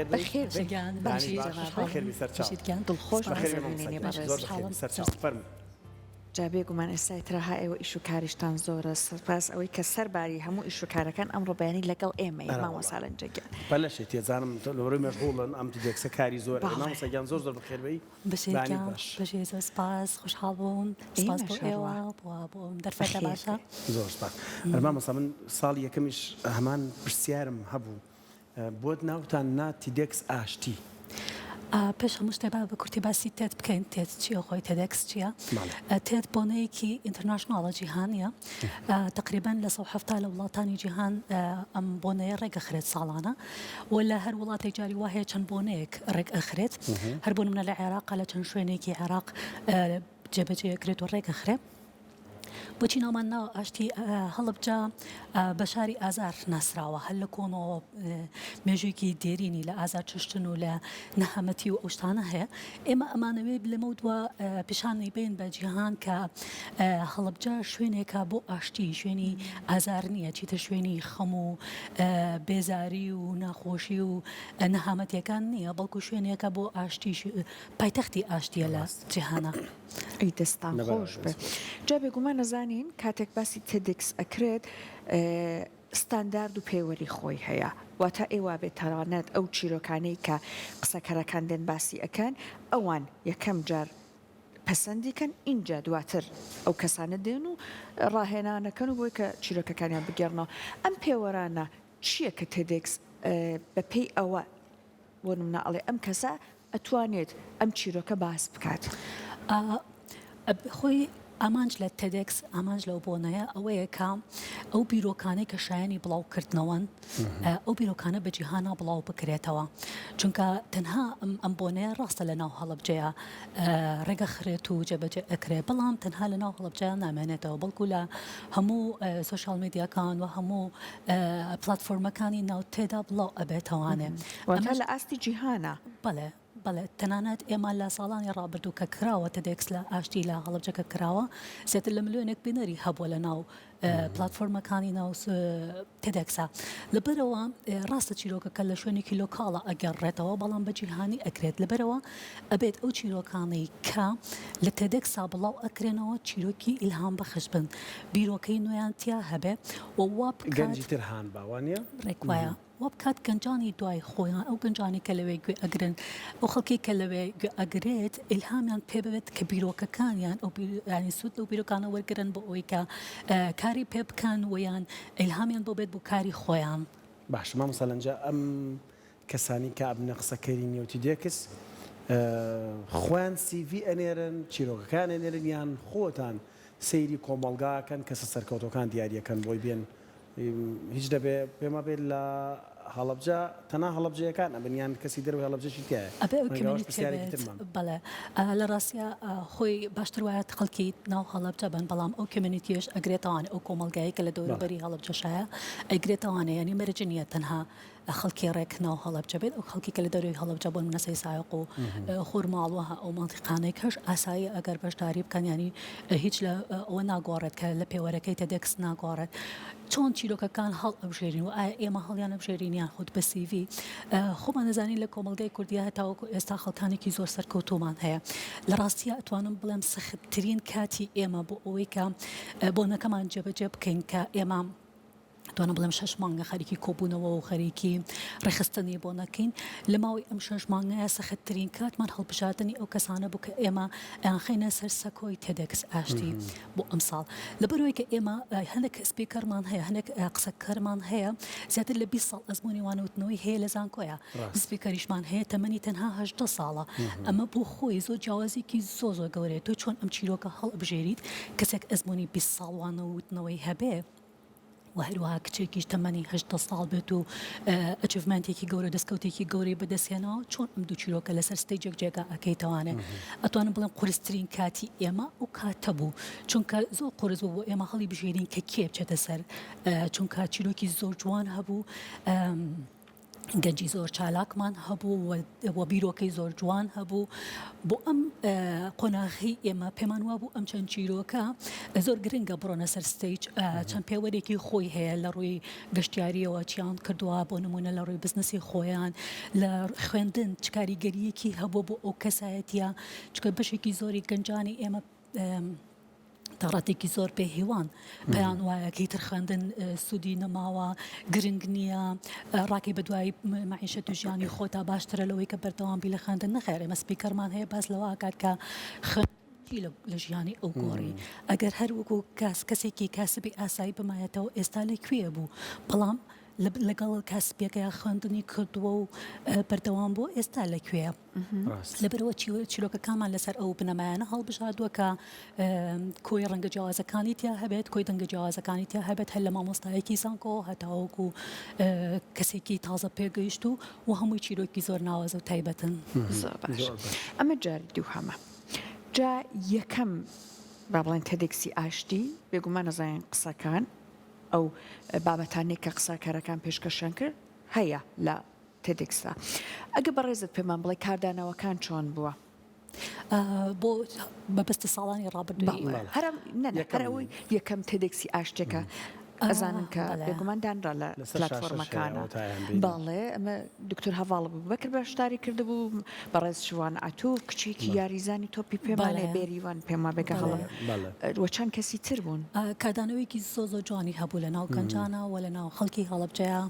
بەخێر بێی. بەخێر بێی. گیان بەیانی باشی باش. بەخێر بێی سەرچاو. بژیت گیان دڵخۆش بەخێر بین بێی مامۆستا بینینی گیان. بەڕێز. زۆر بەخێر بێی سەرچاو. فەرموو. جا بێگومان ئێستا ئیتر ها ئێوە ئیش و کاریشتان زۆرە سوپاس ئەوەی کە سەرباری هەموو ئیش و کارەکان ئەمڕۆ بەیانی لەگەڵ ئێمەی ئەرە مامۆستا وەڵا لەنجە گیان. پەلەشێ تێزانم لەبەرەوەی مەشغوڵن ئەم تدێکسە کاری زۆرە بەڵێ. مامۆستا گیان زۆر زۆر بەخێر بێی بژیت بەیانیت گیان باش. بژیت زۆر سپاس خۆشحاڵ بووم سپاس ئێمەش بۆ ئێوە هەروا. بۆ بۆ ئەم دەرفەتە بەخێر باشە. بێی. زۆر سپاس ئەرە مامۆستا من ساڵی یەکەمیش هەمان پرسیارم هەبوو بۆت ناوتان نا TEDx ئاشتی؟ پێش هەموو شتێک با بە کورتی باسی TED بکەین، TED چییە خۆی TEDx چییە؟ TED بۆنەیەکی international ە جیهانییە، تەقریبەن لە 170 لە وڵاتانی جیهان ئەم بۆنەیە ڕێکئەخرێت ساڵانە و لە هەر وڵاتێک جاری وا هەیە چەند بۆنەیەک ڕێک ئەخرێت، هەر بۆ نمونە لە عێراق لە چەند شوێنێکی عێراق جێبەجێ ئەکرێت و ڕێکئەخرێ. بۆچی ناومان ناوە ئاشتی؟ هەڵەبجە بە شاری ئازار ناسراوە، هەر لە کۆنەوە مێژوویەکی دێرینی لە ئازار چەشتن و لە نەهامەتی و ئەو شتانە هەیە. ئێمە ئەمانەوێت لەمەودوا پیشانی بەین بە جیهان کە هەڵەبجە شوێنێکە بۆ ئاشتی، شوێنی ئازار نییە، چیتر شوێنی خەم و بێزاری و ناخۆشی و نەهامەتیەکان نییە، بەڵکو شوێنێکە بۆ ئاشتی، پایتەختی ئاشتیە لە جیهانا. ئەی دەستان خۆش بێ. جا بێگومان ئەزانین کاتێک باسی TEDx ئەکرێت ستاندارد و پێوەری خۆی هەیە واتە ئێ وابێ تەنانەت ئەو چیرۆکانەی کە قسەکەرەکان دێن باسی ئەکەن ئەوان یەکەم جار پەسەندی کەن ئینجا دواتر ئەو کەسانە دێن و ڕاهێنانەکەن و بۆی کە چیرۆکەکانیان بگێڕنەوە ئەم پێوەرانە چییە کە TEDx بەپێی ئەوە بۆ نمونە ئەڵێ ئەم کەسە ئەتوانێت ئەم چیرۆکە باس بکات. خۆی ئامانج لە TEDx، ئامانج لەو بۆنەیە ئەوەیە کە ئەو بیرۆکانەی کە شایەنی بڵاوکردنەوەن، ئەو بیرۆکانە بە جیهانا بڵاو بکرێتەوە. چونکە تەنها ئەم بۆنەیە ڕاستە لە ناو هەڵەبجەیە ڕێگەخرێت و جێبەجێ ئەکرێ، بەڵام تەنها لە ناو هەڵەبجەیا نامێنێتەوە، بەڵکو لە هەموو social media کان و هەموو پلاتفۆرمەکانی ناو TED ا بڵاو ئەبێتەوانێ. واتە لە ئاستی جیهانە. بەڵێ بەڵێ تەنانەت ئێمە لە ساڵانی ڕابردوو کە کراوە TEDx لە ئاشتی لە هەڵەبجە کە کراوە زیاتر لە ملیۆنێک بینەری هەبووە لە ناو پلاتفۆرمەکانی ناو TEDx ا لەبەرەوە ڕاستە چیرۆکەکە لە شوێنێکی local ە ئەگەڕێتەوە بەڵام بە جیهانی ئەکرێت لەبەرەوە ئەبێت ئەو چیرۆکانەی کە لە TEDx ا بڵاو ئەکرێنەوە چیرۆکی ئیلهام بەخش بن بیرۆکەی نوێیان تیا هەبێ و وا بکات گەنجی تر هان با وانیە؟ ڕێک وایە. وا بکات گەنجانی دوای خۆیان، ئەو گەنجانەی کە لەوێ گوێ ئەگرن، ئەو خەڵکەی کە لەوێ گوێ ئەگرێت ئیلهامیان پێ ببێت کە بیرۆکەکانیان ئەو یانی سوود لەو بیرۆکانە وەرگرن بۆ ئەوەی کە کاری پێ بکەن و یان ئیلهامیان بۆ بێت بۆ کاری خۆیان. باشە مامۆستا لەنجە ئەم کەسانی کە ئەبنە قسەکەری نێو TEDx خۆیان CV ئەنێرن چیرۆکەکان ئەنێرن یان خۆتان سەیری کۆمەڵگا ئەکەن کەسە سەرکەوتوەکان دیاریەکەن بۆی بێن هیچ دەبێ پێم وابێ لە هەڵەبجە تەنها هەڵەبجەیەکان ئەبن یان کەسی دەرەوەی هەڵەبجەشی تیایە ئەبێ ئەو ڕەنگە ئەوەش community پرسیارێکی بێت ترمە. بەڵێ لە ڕاستیا خۆی باشتر وایە خەڵکی ناو هەڵەبجە بن بەڵام ئەو community یش ئەگرێتەوانێ ئەو کۆمەڵگایەی کە لە بەڵێ. دەوروبەری هەڵەبجەشایە ئەیگرێتەوانێ یانی مەرج نییە تەنها خەڵکی ڕێک ناو هەڵەبجە بێت ئەو خەڵکی کە لە دەرەوەی هەڵەبجە بۆ نمونە سەیسایەق و خورماڵ وە ئەو مەنتیقانەی کەش ئاساییە ئەگەر بەشداری بکەن یانی هیچ لە ئەوە ناگۆڕێت کە لە پێوەرەکەی TEDx ناگۆڕێت چۆن چیرۆکەکان هەڵ ئەبژێرین و ئایا ئێمە هەڵیان ئەبژێرین یان خود بە CV خۆمان دەزانین لە کۆمەڵگای کوردیا هەتاوەکو ئێستا خەڵکانێکی زۆر سەرکەوتوومان هەیە لە ڕاستیە ئەتوانم بڵێم سەختترین کاتی ئێمە بۆ ئەوەی کە بۆنەکەمان جێبەجێ بکەین کە ئێمە توانم بڵێم شەش مانگە خەریکی کۆبوونەوە و خەریکی ڕێکخستنی بۆنەکەین لە ماوەی ئەم شەش مانگەیە سەختترین کاتمان هەڵبژاردنی ئەو کەسانە بوو کە ئێمە ئەیانخەینە سەر سەکۆی TEDx ئاشتی بۆ ئەمساڵ لەبەرئەوەی کە ئێمە هەندێک speaker مان هەیە هەندێک قسەکەرمان هەیە زیاتر لە 20 ساڵ ئەزموونی وانەوتنەوەی هەیە لە زانکۆیە speaker یشمان هەیە تەمەنی تەنها 18 ساڵە ئەمە بۆ خۆی زۆر جیاوازێکی زۆر زۆر گەورەیە تۆ چۆن ئەم چیرۆکە هەڵبژێریت کەسێک ئەزموونی 20 ساڵ وانەوتنەوەی هەبێ و هەروەها کچێکیش تەمەنی 18 ساڵ بێت و achievement ێکی گەورە دەستکەوتێکی گەورەی بەدەستهێناوە چۆن ئەم دوو چیرۆکە لەسەر stage ێک جێگا ئەکەیتەوانێ ئەتوانم بڵێم قورسترین کاتی ئێمە ئەو کاتە بوو چونکە زۆر قورس بوو بۆ ئێمە هەڵی بژێرین کە کێ بچێتە سەر چونکە چیرۆکی زۆر جوان هەبوو. گەنجی زۆر چالاکمان هەبوو و بیرۆکەی زۆر جوان هەبوو بۆ ئەم قۆناغی ئێمە پێمان وابوو ئەم چەند چیرۆکە زۆر گرنگە بڕۆنە سەر stage چەند پێوەرێکی خۆی هەیە لە ڕووی گەشتیاریەوە چیان کردووە بۆ نمونە لە ڕووی بزنسی خۆیان لە خوێندن چ کاریگەریەکی هەبوو بۆ ئەو کەسایەتیە چکە بەشێکی زۆری گەنجانی ئێمە تا ڕادەیەکی زۆر بێ هیوان پێیان وایە کە ئیتر خوێندن سوودی نەماوە گرنگ نییە ڕاکەی بە دوای مەعیشەت و ژیانی خۆتا باشترە لەوەی کە بەردەوام بی لە خوێندن نەخێر ئێمە speaker مان هەیە باس لەوە ئەکات کە خوێندن چی لە ژیانی ئەو گۆڕی ئەگەر هەر وەکو کاس کەسێکی کاسبی ئاسایی بمایەتەوە ئێستا لە کوێ بوو بەڵام لەگەڵ کاسبیەکەیا خوێندنی کردووە و بەردەوام بووە ئێستا لە کوێیە. لەبەرئەوە چیرۆکەکانمان لەسەر ئەو بنەمایانە هەڵبژاردووە کە کۆی ڕەنگە جیاوازەکانی تیا هەبێت، کۆی دەنگە جیاوازەکانی تیا هەبێت، هەر لە مامۆستایەکی زانکۆوە هەتاوەکو کەسێکی تازە پێگەیشتوو و هەمووی چیرۆکی زۆر ناوازە و تایبەتن. زۆر باش ئەمە جاری دووهەمە جا یەکەم با بڵێن تەدێکسی ئاشتی بێگومان ئەزانین قسەکان ئەو بابەتانەی کە قسەکەرەکان پێشکەشیان کرد هەیە لە تێدێکسدا. ئەگەر بەڕێزت پێمان بڵێی کاردانەوەکان چۆن بووە؟ بۆ مەبەستی ساڵانی ڕابردووی؟ بەڵێ هەر ئەم نە نا هەر ئەوەی یەکەم تێدێکسی ئاشتیەکە ئەزانن کە بێگومان دانرا لە پلاتفۆرمەکانە. بەڵێ ئەمە دکتۆر هەڤاڵ ئەبوبەکر بەشداری کردبوو، بەڕێز شوان عەتوف کچێکی یاریزانی تۆپی پێمان هەیە بێریوان پێم وابێ گە هەڵەم و چەند کەسی تر بوون. کاردانەوەیەکی زۆر زۆر جوانی هەبوو لە ناو گەنجانا و لە ناو خەڵکی هەڵەبجەیا.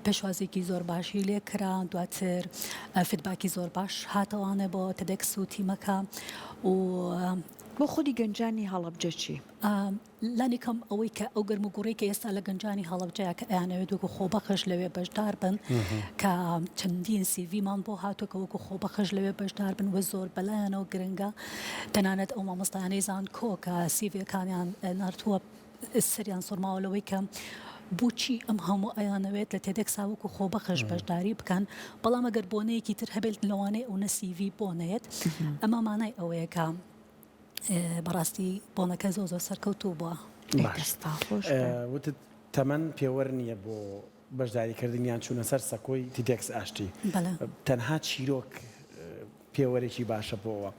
پێشوازیەکی زۆر باشی لێ کرا دواتر feedback ی زۆر باش هاتەوانێ بۆ TEDx و تیمەکە و بۆ خودی گەنجانی هەڵەبجە چی؟ لانی کەم ئەوەی کە ئەو گەرم و گوڕی کە ئێستا لە گەنجانی هەڵەبجەیە کە ئەیانەوێت وەکو خۆبەخش لەوێ بەشدار بن کە چەندین CV مان بۆ هاتووە کە وەکو خۆبەخش لەوێ بەشدار بن و زۆر بەلایانەوە گرنگە تەنانەت ئەو مامۆستایانەی زانکۆ کە CV ەکانیان ناردووە سەریان سوڕماوە لەوەی کە بۆچی ئەم هەموو ئەیانەوێت لە TEDx ا وەکو خۆبەخش بەشداری بکەن، بەڵام ئەگەر بۆنەیەکی تر هەبێت لەوانەیە ئەونە CV بۆ نەیەت، ئەمە مانای ئەوەیە کە بەڕاستی بۆنەکە زۆر زۆر سەرکەوتوو بووە. باش وتت تەمەن پێوەر نییە بۆ بەشداریکردن یان چوونە سەر سەکۆی TEDx ئاشتی تەنها چیرۆک پێوەرێکی باشە بۆ ئەوە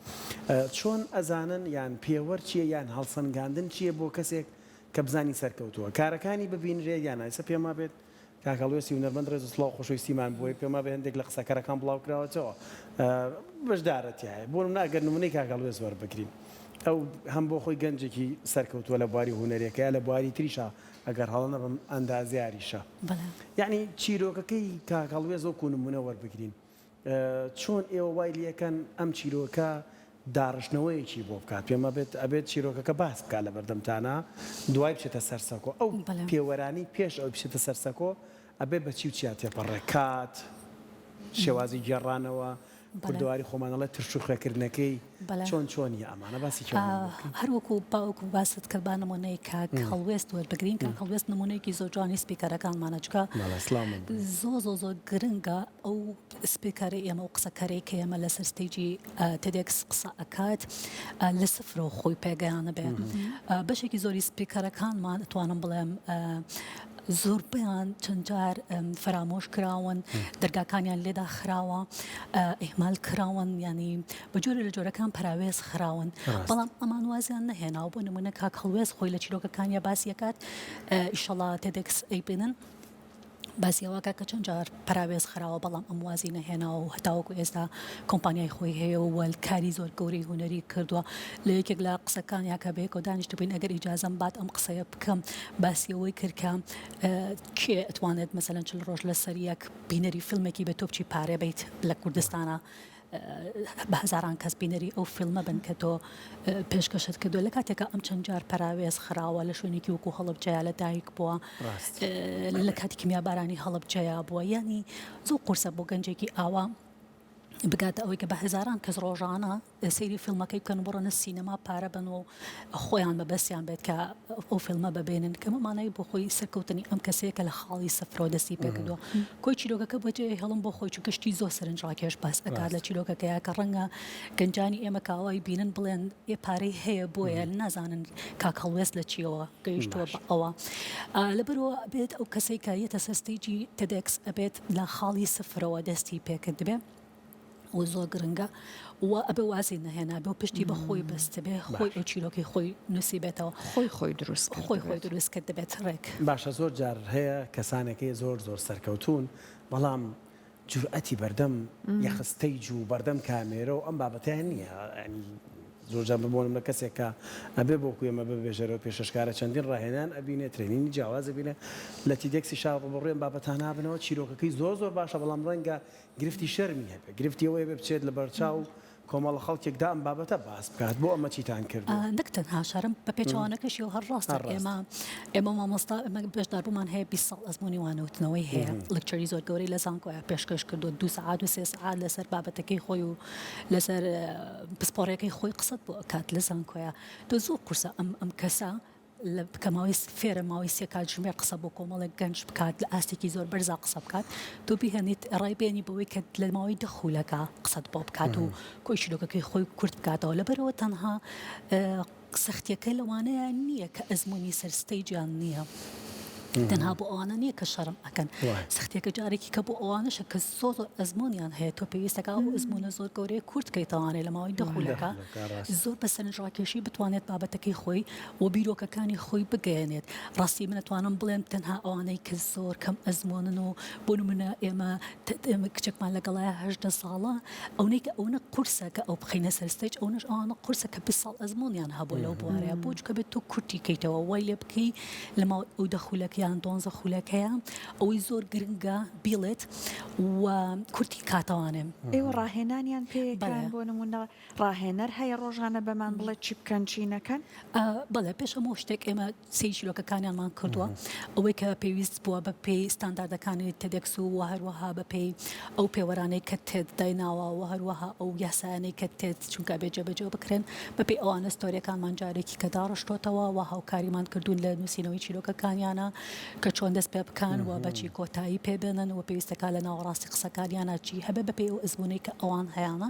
چۆن ئەزانن یان پێوەر چییە یان هەڵسەنگاندن چییە بۆ کەسێک کە بزانی سەرکەوتووە کارەکانی ببینرێت یان ئێستا پێم وابێت کاک هەڵوێستی هونەرمەند ڕێز و سڵاو خۆشەویستیمان بۆی پێم وابێ هەندێک لە قسەکەرەکان بڵاو کراوەتەوە بەشدارە تیایە بۆ نمونە ئەگەر نمونەی کاک هەڵوێست وەربگرین ئەو هەم بۆ خۆی گەنجێکی سەرکەوتووە لە بواری هونەرێکەیە لە بواری تریشا ئەگەر هەڵە نەبم ئەندازیاریشە یەعنی چیرۆکەکەی کاک هەڵوێست وەکو نمونە وەربگرین چۆن ئێوە وای لێکەن ئەم چیرۆکە داڕشتنەوەیەکی بۆ بکات پێم وابێت ئەبێت چیرۆکەکە باس بکات لەبەردەمتانا دوای بچێتە سەر سەکۆ ئەو پێوەرانەی پێش ئەوەی بچێتە سەر سەکۆ ئەبێت بە چی و چیا تێپەڕێ کات شێوازی گێڕانەوە کوردەواری خۆمان ئەڵێ ترش و خوێکردنەکەی چۆن چۆنیە ئەمانە باسی کێوانە بۆ بکەین. هەر وەکو باوەکو باست کرد با نمونەی کاک هەڵوێست وەربگرین کاک هەڵوێست نمونەیەکی زۆر جوانی speaker ەکانمانە چونکە زۆر زۆر زۆر گرنگە ئەو speaker ەی ئێمە و قسەکەرەی کە ئێمە لەسەر stage ی TEDx قسە ئەکات لە سفرەوە خۆی پێگەیانبێ بەشێکی زۆری speaker ەکانمان ئەتوانم بڵێم زۆربەیان چەند جار فەرامۆش کراون دەرگاکانیان لێدا خراوە ئیهمال کراون ینی بە جۆرە لە جۆرەکان پەراوێز خراون بەڵام ئەمان وازیان نەهێناوە بۆ نمونە کاک هەڵوێست خۆی لە چیرۆکەکانیا باسی ئەکات ئیشەڵا TEDx ئەیبینن باسی ئەوە کە چەند جار پەراوێز خراوە بەڵام ئەم وازی نەهێناوە و هەتاوەکو ئێستا کۆمپانیای خۆی هەیە و کاری زۆر گەورەی هونەری کردووە لە یەکێک لە قسەکانیا کە بەیەکەوە دانیشتبووین ئەگەر ئیجازەم بات ئەم قسەیە بکەم باسی ئەوەی کرد کە کێ ئەتوانێت مەسەلەن 40 ڕۆژ لەسەر یەک بینەری فیلمێکی بێت تۆ بچی پارێ بیت لە کوردستانە بە هەزاران کەس بینەری ئەو فیلمە بن کە تۆ پێشکەشت کردووە لە کاتێکا ئەم چەند جار پەراوێز خراوە لە شوێنێکی وەکو هەڵەبجەیە لە دایک بووە لە کاتی کیمیابارانی هەڵەبجەیە بووە یانی زۆر قورسە بۆ گەنجێکی ئاوا. بگاتە ئەوەی کە بە هەزاران کەس ڕۆژانە سەیری فیلمەکەی بکەن و بڕۆنە سینەما پارە بەن و خۆیان مەبەستیان بێت کە ئەو فیلمە ببینن کە مانای بۆ خۆی سەرکەوتنی ئەم کەسەیە کە لە خاڵی سفرەوە دەستی پێکردووە کۆی چیرۆکەکە بەجێ هێڵم بۆ خۆی چونکە شتی زۆر سەرنجڕاکێش باس ئەکات لە چیرۆکەکەیا کە ڕەنگە گەنجانی ئێمە کاوای بینن بڵێن ئێ پارەی هەیە بۆیە نازانن کاک هەڵوێست لە چیەوە گەیشتووە بە ئەوە لەبەرەوە ئەبێت ئەو کەسەی کە یەتە سەر stage ی TEDx ئەبێت لە خاڵی سفرەوە دەستی پێکردبێ و زۆر گرنگە و ئەبێ وازی نەهێنابێ و پشتی بە خۆی بەستبێ خۆی ئەو چیرۆکی خۆی نووسیبێتەوە خۆی خۆی دروست خۆی خۆی دروست کردبێت ڕێک. باشە زۆر جار هەیە کەسانێک هەیە زۆر زۆر سەرکەوتوون بەڵام جورئەتی بەردەم یەخ stage و بەردەم کامێرە و ئەم بابەتەیان نییە یانی زۆر جار بۆ نمونە کەسێک کە ئەبێ بۆ کوێمە ببێژەرەوە پێشەشکارە چەندین ڕاهێنان ئەبینێ training ی جیاواز ئەبینێ لە TEDx ی شا ڕووبەڕووی ئەم بابەتانە ئەبنەوە چیرۆکەکەی زۆر زۆر باشە بەڵام ڕەنگە گرفتی شەرمی هەبێ گرفتی ئەوەی هەبێ بچێت لە بەرچاو کۆمەڵە خەڵکێکدا ئەم بابەتە باس بکات بۆ ئەمە چیتان کردووە؟ نەک تەنها شەرم بە پێچەوانەکەشیەوە هەر ڕاستە ئێمە ئێمە مامۆستا ئێمە بەشداربوومان هەیە 20 ساڵ ئەزموونی وانەوتنەوەی هەیە lecture ی زۆر گەورەی لە زانکۆیە پێشکەش کردووە دوو سەعات و سێ سەعات لەسەر بابەتەکەی خۆی و لەسەر پسپۆڕیەکەی خۆی قسەت بۆ ئەکات لە زانکۆیە تۆ زۆر قورسە ئەم ئەم کەسە لە کە ماوەی فێرە ماوەی سێ کاتژمێر قسە بۆ کۆمەڵێک گەنج بکات لە ئاستێکی زۆر بەرزا قسە بکات تۆ بیهێنیت ڕای بێنی بەوەی کە لە ماوەی دە خولەکە قسەت بۆ بکات و کۆی چیرۆکەکەی خۆی کورت بکاتەوە لەبەرەوە تەنها سەختیەکە لەوانەیە نییە کە ئەزمموی سەر stage یان نییە. تەنها بۆ ئەوانە نییە کە شەرم ئەکەن سەختیەکە جارێکی کە بۆ ئەوانەشە کە زۆر زۆر ئەزمۆنیان هەیە تۆ پێویستەکە ئەو ئەزمونە زۆر گەورەیە کورت کەیتەوانێ لە ماوەی دە خولەکە زۆر بە سەرنجڕاکێشی بتوانێت بابەتەکەی خۆی و بیرۆکەکانی خۆی بگەیەنێت. ڕاستی من ئەتوانم بڵێم تەنها ئەوانەی کە زۆر کەم ئەزموونن و بۆ نمونە ئێمە ئێمە کچێکمان لەگەڵایە 18 ساڵە ئەونەی کە ئەونە قورسە کە ئەو بخەینە سەر stage ئەونەش ئەوانە قورسە کە 20 ساڵ ئەزموونیان هەبوو لەو بوارەیە بۆ چونکە بێت تۆ کورتی کەیتەوە وای لێ بکەی لە ماوەی ئەو دە خولەک یان دوانزە خولەکەیە ئەوەی زۆر گرنگە بیڵێت و کورتی کاتەوانێ. ئێوە ڕاهێنانیان پێ ئەکەن بۆ نمونە ڕاهێنەر هەیە ڕۆژانە بەمان بڵێت چی بکەن چی نەکەن؟ بەڵێ پێش هەموو شتێک ئێمە سەیری چیرۆکەکانیانمان کردووە ئەوەی کە پێویست بووە بە پێی ستانداردەکانی TEDx و هەروەها بە پێی ئەو پێوەرانەی کە TED دایناوە و هەروەها ئەو یاسایانەی کە TED چونکە ئەبێ جێبەجێ بکرێن بە پێی ئەوانە ستۆریەکانمان جارێکی کە داڕشتۆتەوە و هاوکاریمان کردوون لە نووسینەوەی چیرۆکەکانیانە کە چۆن دەست پێ بکەن و بە چی کۆتایی پێ بێنن و پێویستەکە لە ناوەڕاستی قسەکانیانە چی هەبێ بە پێی ئەو ئەزموونەی کە ئەوان هەیانە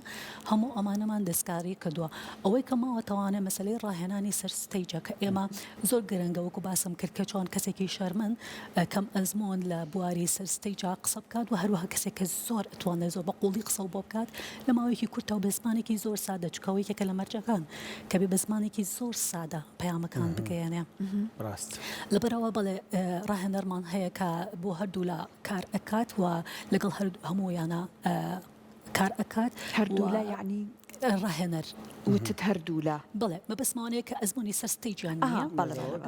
هەموو ئەمانەمان دەستکاری کردووە. ئەوەی کە ماوەتەوانێ مەسەلەی ڕاهێنانی سەر stage ە کە ئێمە زۆر گرنگە وەکو باسم کرد کە چۆن کەسێکی شەرمن کەم ئەزموون لە بواری سەر stage ا قسە بکات و هەروەها کەسێک کە زۆر ئەتوانێت زۆر بە قوڵی قسە بۆ بکات لە ماوەیەکی کورتە و بە زمانێکی زۆر سادە چونکە ئەوە یەکێکە لە مەرجەکان کە بێ بە زمانێکی زۆر سادە پەیامەکان بگەیەنێ. ڕاست. لەبەرئەوە بەڵێ ڕاهێنەرمان هەیە کە بۆ هەردوولا کار ئەکات و لەگەڵ هەر هەموویانە کار ئەکات. هەردوولا یەعنی؟ ڕاهێنەر. وتت هەردوولا. بەڵێ مەبەستم ئەوەیە کە ئەزموونی سەر stage یان نییە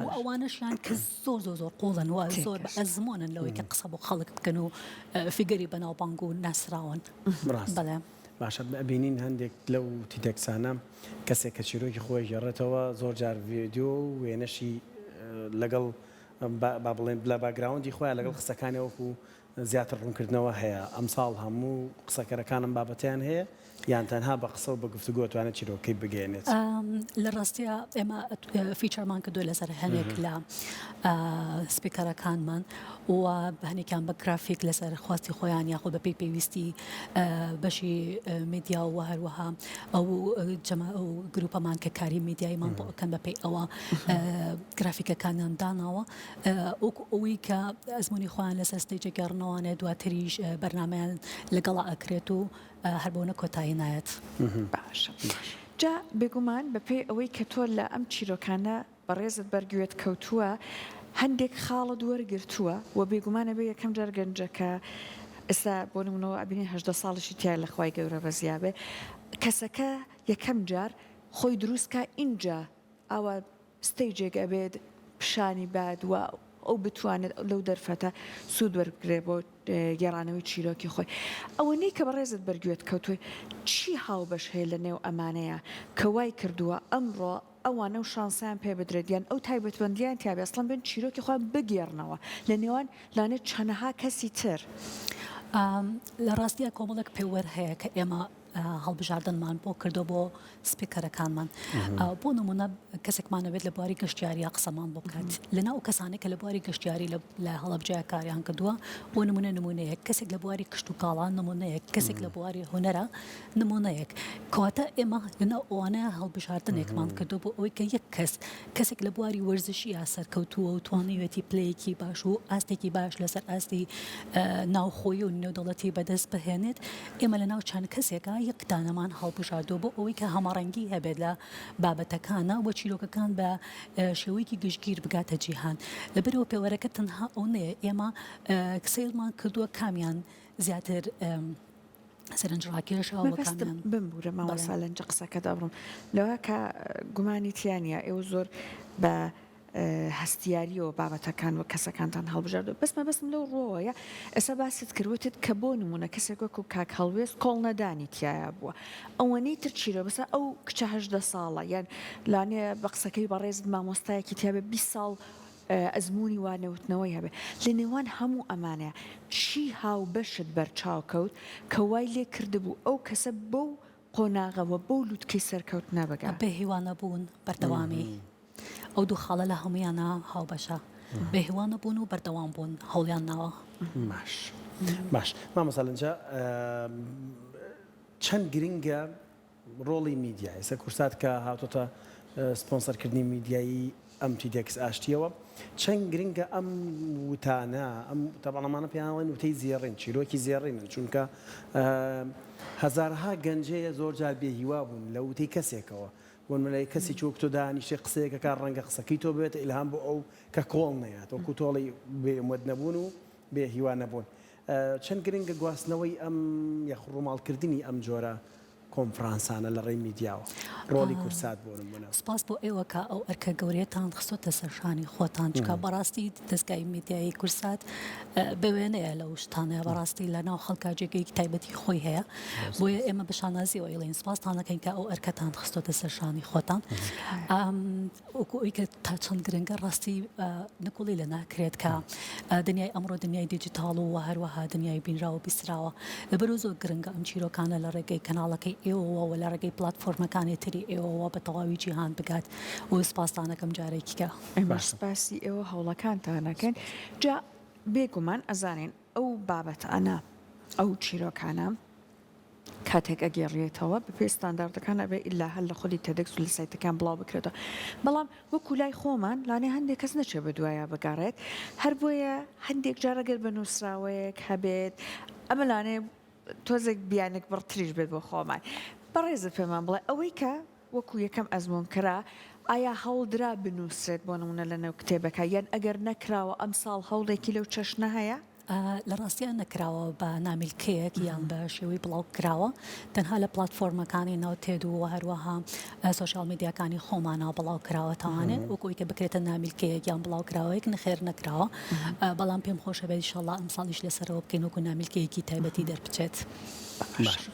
و ئەوانەشیان کە زۆر زۆر زۆر قووڵن و زۆر بە ئەزموونن لەوەی کە قسە بۆ خەڵک بکەن و figure ی بەناوبانگ و ناسراون. ڕاستە. بەڵێ. باشە ئەبینین هەندێک لەو TEDx انە کەسێک کە چیرۆکی خۆی گێڕێتەوە زۆر جار ڤیدیۆ و وێنەشی لەگەڵ با بڵێن لە background ی خۆیان لەگەڵ قسەکانی وەکو زیاتر ڕوونکردنەوە هەیە، ئەمساڵ هەموو قسەکەرەکان ئەم بابەتەیان هەیە یان تەنها بە قسە و بە گفتوگۆ ئەتوانێت چیرۆکەکەی بگەیەنێت؟ لە ڕاستیا ئێمە feature مان کردووە لەسەر هەنێک لە speaker ەکانمان و هەنێکیان بە گرافیک لەسەر خواستی خۆیان یاخود بەپێی پێویستی بەشی میدیا و هەروەها ئەو جەما ئەو گروپەمان کە کاری میدیاییمان بۆ ئەکەن بەپێی ئەوە گرافیکەکانیان داناوە. وەکو ئەوەی کە ئەزموونی خۆیان لەسەر stage ئەگێڕنەوانێ دواتریش بەرنامەیان لەگەڵا ئەکرێت و هەر بەونە کۆتایی نایەت. باشە جا بێگومان بەپێی ئەوەی کە تۆ لە ئەم چیرۆکانە بەڕێزت بەر گوێت کەوتووە هەندێک خاڵت وەرگرتووە و بێگومان ئەبێ یەکەم جار گەنجەکە ئێستا بۆ نمونەوە ئەبینین 18 ساڵیشی تیایە لە خوای گەورە بەزیابێ کەسەکە یەکەم جار خۆی دروست کا ئینجا ئاوا stage ێک ئەبێت پیشانی بات و ئەو بتوانێت لەو دەرفەتە سوود وەربگرێت بۆ گێڕانەوەی چیرۆکی خۆی. ئەوەنەی کە بەڕێزت بەرگوێت کەوتووە چی هاوبەش هەیە لە نێو ئەمانەیا کە وای کردووە ئەمڕۆ ئەوان ئەو شانسەیان پێ بدرێت یان ئەو تایبەتمەندییان تیابێ ئەسڵەن بێن چیرۆکی خۆیان بگێڕنەوە لە نێوان لانێ چەنەها کەسی تر؟ لە ڕاستیا کۆمەڵێک پێوەر هەیە کە ئێمە هەڵبژاردنمان بۆ کردو بۆ speaker ەکانمان بۆ نمونە کەسێکمان ئەوێت لە بواری گەشتیاریە قسەمان بۆ بکات لەناو ئەو کەسانەی کە لە بواری گەشتیاری لە هەڵەبجە کاریان کردووە بۆ نمونە نمونەیەک کەسێک لە بواری کشتوکاڵا نمونەیەک کەسێک لە بواری هونەرە نمونەیەک کەواتە ئێمە لەناو ئەوانە هەڵبژاردنێکمان کردو بۆ ئەوەی کە یەک کەس کەسێک لە بواری وەرزشیە سەرکەوتووە و توانیوێتی پلەیەکی باش و ئاستێکی باش لەسەر ئاستی ناوخۆیی و نێودەوڵەتی بەدەست بهێنێت ئێمە لەناو چەند کەسێکا یەک دانەمان هەڵبژاردووە بۆ ئەوەی کە هەمەڕەنگی هەبێت لە بابەتەکانا و چیرۆکەکان بە شێوەیەکی گشتگیر بگاتە جیهان. لەبەرئەوە پێوەرەکە تەنها ئەو نەیە ئێمە سەیرمان کردووە کامیان زیاتر سەرنجڕاکێشە و مەبەستم کامیان بمبورە بەڵێ. مامۆستا لەنجە قسەکەت ئەبڕم لەوە کە گومانی تیا نییە ئێوە زۆر بە هەستیاریەوە بابەتەکان و کەسەکانتان هەڵبژاردوە بەس مەبەستم لەو ڕوەوەیە ئێستا باست کرد وتت کە بۆ نمونە کەسێک وەکو کاک هەڵوێست کۆڵنەدانی تیایا بووە ئەوەنەی تر چیرۆ بەسە ئەو کچە 18 ساڵە یان لانێ بە قسەکەی بەڕێزت مامۆستایەکی تیابێ 20 ساڵ ئەزموونی وانەوتنەوەی هەبێ لە نێوان هەموو ئەمانەیا چی هاوبەشت بەرچاو کەوت کە وای لێ کردبوو ئەو کەسە بەو قۆناغەوە بەو لوتکەی سەرکەوتنە بگا؟ بێ هیوا نەبوون، بەردەوامی. ئەو دوو خاڵە لە هەموویانا هاوبەشە. بێ هیوا نەبوون و بەردەوام بوون، هەوڵیان ناوە. باش باش مامۆستا لەنجە چەند گرنگە ڕۆڵی میدیا ئێستا کورسات کە هاتۆتە سپۆنسەرکردنی میدیایی ئەم TEDx ئاشتیەوە چەند گرنگە ئەم وتانە ئەم تەبعەن ئەمانە پێیان ئەڵێن وتەی زێڕین چیرۆکی زێڕینن چونکە هەزارەها گەنجەیە زۆر جار بێ هیوا بوون لە وتەی کەسێکەوە بۆ نمونە کەسێکی وەک تۆ دانیشتێ قسەیەک ئەکات ڕەنگە قسەکەی تۆ ببێتە ئیلهام بۆ ئەو کە کۆڵ نەیات وەکو تۆڵی بێ ئومێد نەبوون و بێ هیوا نەبوون چەند گرنگە گواستنەوەی ئەم یاخود ڕووماڵکردنی ئەم جۆرە کۆنفرانسانە لە ڕێی میدیاوە ڕۆڵی کورسات بۆ نمونە. سوپاس بۆ ئێوە کە ئەو ئەرکە گەورەیەتان خستۆتە سەر شانی خۆتان چونکە بەڕاستی دەزگای میدیایی کورسات بێ وێنەیە لەو شتانەیە بەڕاستی لە ناو خەڵکا جێگەیەکی تایبەتی خۆی هەیە بۆیە ئێمە بە شانازیەوە ئەیڵێین سوپاستان ئەکەین کە ئەو ئەرکەتان خستۆتە سەر شانی خۆتان. وەکو ئەوی کە تا چەند گرنگە ڕاستی نکوڵی لە ناکرێت کە دنیای ئەمڕۆ دنیای دیجیتاڵ و هەروەها دنیای بینراوە و بیستراوە لەبەرو زۆر گرنگە ئەم چیرۆکانە لە ڕێگەی کەناڵەکەی ئێوەوە و لە ڕێگەی پلاتفۆرمەکانی تری ئێوەوە بە تەواوی جیهان بگات و سپاستانەکەم جارێکی کە. ئێمەش سپاسی ئێوە هەوڵەکانتان ئەکەین جا بێگومان ئەزانین ئەو بابەتانە ئەو چیرۆکانە کاتێک ئەگێڕیێتەوە بەپێی ستانداردەکان ئەبێ ئیلا هەر لە خودی TEDx و لە سایتەکان بڵاو بکرێتەوە بەڵام وەکو لای خۆمان لانێ هەندێک کەس نەچێ بە دوایا بگەڕێت هەر بۆیە هەندێک جار ئەگەر بە نووسراوەیەک هەبێت ئەمە لانێ تۆزێک بیانک بڕتریش بێت بۆ خۆمان بەڕێزت پێمان بڵێ ئەوەی کە وەکو یەکەم ئەزموون کرا ئایا هەوڵدرا بنووسرێت بۆ نموونە لە نێو کتێبەکە یان ئەگەر نەکراوە ئەمساڵ هەوڵێکی لەو چەشنە هەیە؟ لە ڕاستیا نەکراوە بە نامیلکەیەک یان بە شێوەی بڵاوکراوە، تەنها لە پلاتفۆرمەکانی ناو TED و هەروەها سۆشیال میدیاکانی خۆمانەوە بڵاوکراوەتەوانێ وەکو ئەوەی کە بکرێتە نامیلکەیەک یان بڵاوکراوەیەک نەخێر نەکراوە، بەڵام پێم خۆشە بێت ئیشەڵا ئەمساڵیش لەسەرەوە بکەین وەکو نامیلکەیەکی تایبەتی دەربچێت. باش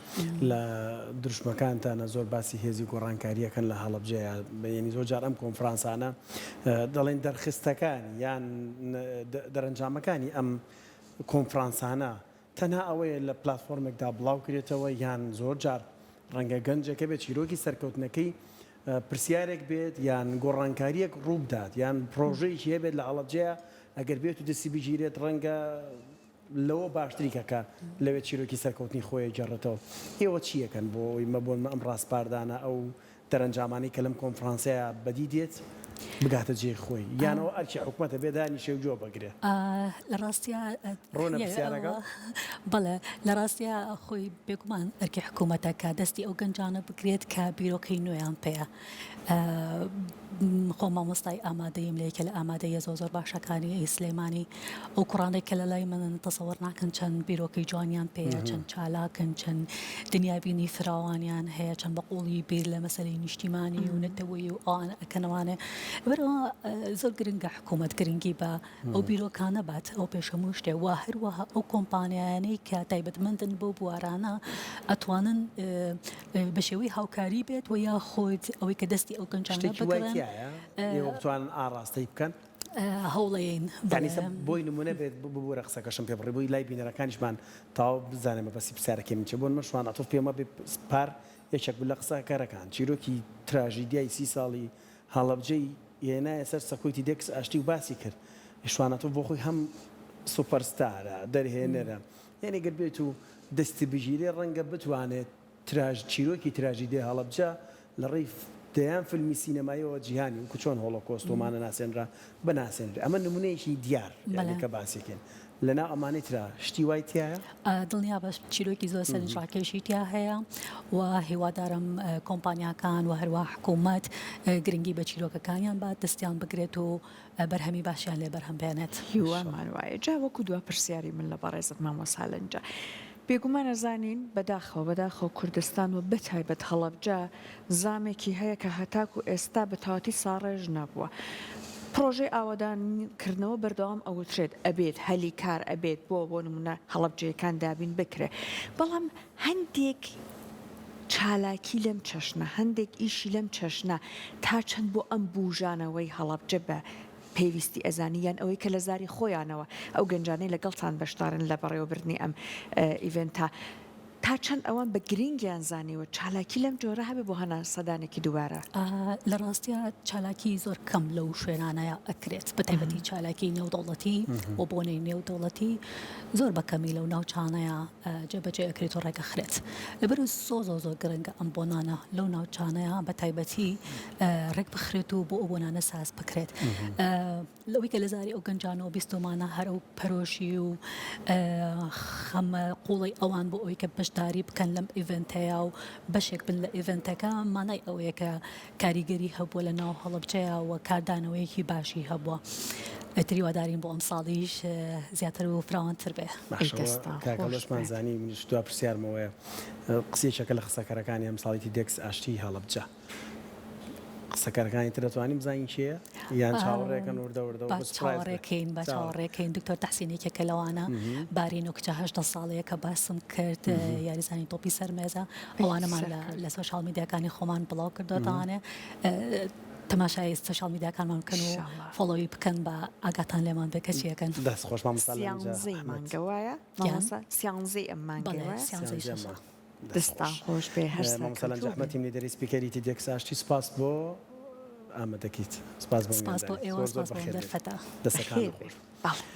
لە دروشمەکانتانە زۆر باسی هێزی گۆڕانکارییەکەن لە هەڵەبجەیە یەنی زۆر جار ئەم کۆنفرانسانە دەڵێن دەرخستەکانی یان دەرەنجامەکانی ئەم کۆنفرانسانە تەنها ئەوەیە لە پلاتفۆرمێکدا بڵاو کرێتەوە یان زۆر جار ڕەنگە گەنجێکە بێت چیرۆکی سەرکەوتنەکەی پرسیارێک بێت یان گۆڕانکارییەک ڕووبدات یان پرۆژەیەکی هەبێت لە هەڵەبجەیە ئەگەر بێت و دەستی بگیرێت ڕەنگە لەوە باشتری کە کە لەوێ چیرۆکی سەرکەوتنی خۆی ئەگێڕێتەوە. ئێوە چی ئەکەن بۆ ئەوەی مە بۆنمە ئەم ڕاسپاردانە، ئەو دەرەنجامانەی کە لەم کۆنفرانسەیا بەدی دێت بگاتە جێی خۆی؟ یان ئەوە ئەرکی حکومەتە بێ دانیشێ و گوێ بگرێ؟ لە ڕاستیا ڕوونە پرسیارەکە؟ بەڵێ، لە ڕاستیا خۆی بێگومان ئەرکی حکومەتە کە دەستی ئەو گەنجانە بگرێت کە بیرۆکەی نوێیان پێیە. خۆم مامۆستای ئامادەییم لە یەکێ لە ئامادەییە زۆر زۆر باشەکانی سلێمانی ئەو کوڕانەی کە لە لای منن تەسەوەر ناکەن چەند بیرۆکەی جوانیان پێیە چەند چالاکن چەند دنیابینی فراوانیان هەیە چەند بە قوڵی بیر لە مەسەلەی نیشتیمانی و نەتەوەیی و ئەوانە ئەکەنەوانێ لەبەرئەوە زۆر گرنگە حکوومەت گرنگی بە ئەو بیرۆکانە بات ئەو پێش هەموو شتێ و هەروەها ئەو کۆمپانیایانەی کە تایبەتمەندن بەو بوارانە ئەتوانن بە شێوەی هاوکاری بێت و یاخود ئەوەی کە دەستی ئەو گەنجانە شتێکی وای بگرن تیایە ئێوە بتوانن ئاڕاستەی بکەن؟ هەوڵەیەین. یانی سە بۆی نمونە بێت ببورە قسەکەشم پێ بڕی بۆی لای بینەرەکانیشمان تەواو بزانێ مەبەستی پرسیارەکەی من چیە بۆ نمونە شوان عەتوف پێم وابێ پار یەکێک بوو لە قسەکەرەکان چیرۆکی تراژیدیای سی ساڵی هەڵەبجەی هێنایە سەر سەکۆی تیدێکس ئاشتی و باسی کرد شوان عەتوف بۆ خۆی هەم سوپەرستارە دەرهێنەرە یانی گەر بێت و دەستی بگیرێ ڕەنگە بتوانێت تراژ چیرۆکی تراژیدیای هەڵەبجە لە ڕێی دەیان فیلمی سینەماییەوە جیهانی وەکو چۆن هۆڵۆکۆست و ئەمانە ناسێنرا بناسێنرێ. ئەمە نمونەیەکی دیار یانی کە باسی کەین. لە ناو ئەمانەی ترا شتی وای تیایە؟ دڵنیابە چیرۆکی زۆر سەرنجڕاکێشی تیا هەیە و هیوادارم کۆمپانیاکان و هەروەها حکوومەت گرنگی بە چیرۆکەکانیان بات دەستیان بگرێت و بەرهەمی باشیان لێ بەرهەم بێنێت. هیوامان وایە. جا وەکو دوا پرسیاری من لە بەڕێزت مامۆستا لەنجە. بێگومان ئەزانین بەداخەوە بەداخەوە کوردستان و بەتایبەت هەڵەبجە زامێکی هەیە کە هەتاکو ئێستا بە تەواتی ساڕێژ نەبووە. پڕۆژەی ئاوەدان کردنەوە بەردەوام ئەوترێت ئەبێت هەلی کار ئەبێت بۆ بۆ نمونە هەڵەبجەیەکان دابین بکرێ. بەڵام هەندێک چالاکی لەم چەشنە، هەندێک ئیشی لەم چەشنە تا چەند بۆ ئەم بووژانەوەی هەڵەبجە بە پێویستی ئەزانی یان ئەوەی کە لە زاری خۆیانەوە ئەو گەنجانەی لەگەڵتان بەشدارن لە بەڕێوەبردنی ئەم event ە تا چەند ئەوان بە گرنگیان زانیوە چالاکی لەم جۆرە هەبێ بۆ هەناسەدانێکی دووبارە؟ لە ڕاستیا چالاکی زۆر کەم لەو شوێنانەیا ئەکرێت بە تایبەتی چالاکی نێودەوڵەتی و بۆنەی نێودەوڵەتی زۆر بە کەمی لەو ناوچانەیا جێبەجێ ئەکرێت و ڕێکئەخرێت لەبەرئەوە زۆر زۆر زۆر گرنگە ئەم بۆنانە لەو ناوچانەیا بە تایبەتی ڕێک بخرێت و بۆ ئەو بۆنانە ساز بکرێت لەوەی کە لە زاری ئەو گەنجانەوە بیستومانە هەر ئەو پەرۆشی و خەمە قوڵەی ئەوان بۆ ئەوەی کە بەشداری بکەن لەم event ەیە و بەشێک بن لە event ەکە مانای ئەوەیە کە کاریگەری هەبووە لە ناو هەڵەبجەیا و کاردانەوەیەکی باشی هەبووە. ئیتر هیوادارین بۆ ئەمساڵیش زیاتر و فراوانتر بێ. ئەی باشە دەستان کاک خۆش هەڵوێستمان بێت. زانی منیش دوا پرسیارم ئەوەیە قسە یەکێکە لە قسەکەرەکانی ئەمساڵی تیدێکس ئاشتیی هەڵەبجە قسەکەرەکانی تر دەتوانین بزانین کێیە یان چاوەڕێکەن وردە وردە با وەکو surprise بێ؟ چاوەڕێکەین با چاوەڕێ چاوەڕێکەین دکتۆر تەحسین یەکێکە لەوانە بارین و کچە 18 ساڵەیە کە باسم کرد یاریزانی تۆپی سەر مێزە ئەی ئەوانەمان لە سەرکەوتوو. لە social media کانی خۆمان بڵاو کردۆتەوانێ تەماشای social media کانمان بکەن و ان شاء اللە. follow ی بکەن با ئاگاتان لێمان بێ کە چی ئەکەن. دەست خۆش مامۆستا لەنجە سیانزەی ئەحمەد. مانگە وایە گیان؟ مامۆستا سیانزەی ئەم مانگەی بەڵێ وایە؟ سیانزەی سیانزەی ئەم شەشە. مانگ. دەست دەستان خۆش خۆش بێ هەر مامۆستا لەنجە سەرکەوتوو ئەحمەد بن. team leader ی speaker ی تیدێکس ئاشتی سوپاس بۆ ئامادەکیت سوپاس بۆ سپاس بۆ میوانداریت ئێوە زۆر زۆر سپاس بۆ ئەم بەخێر بێیت دەرفەتە. دەستەکانت بەخێر خۆش بێی بەڵێ.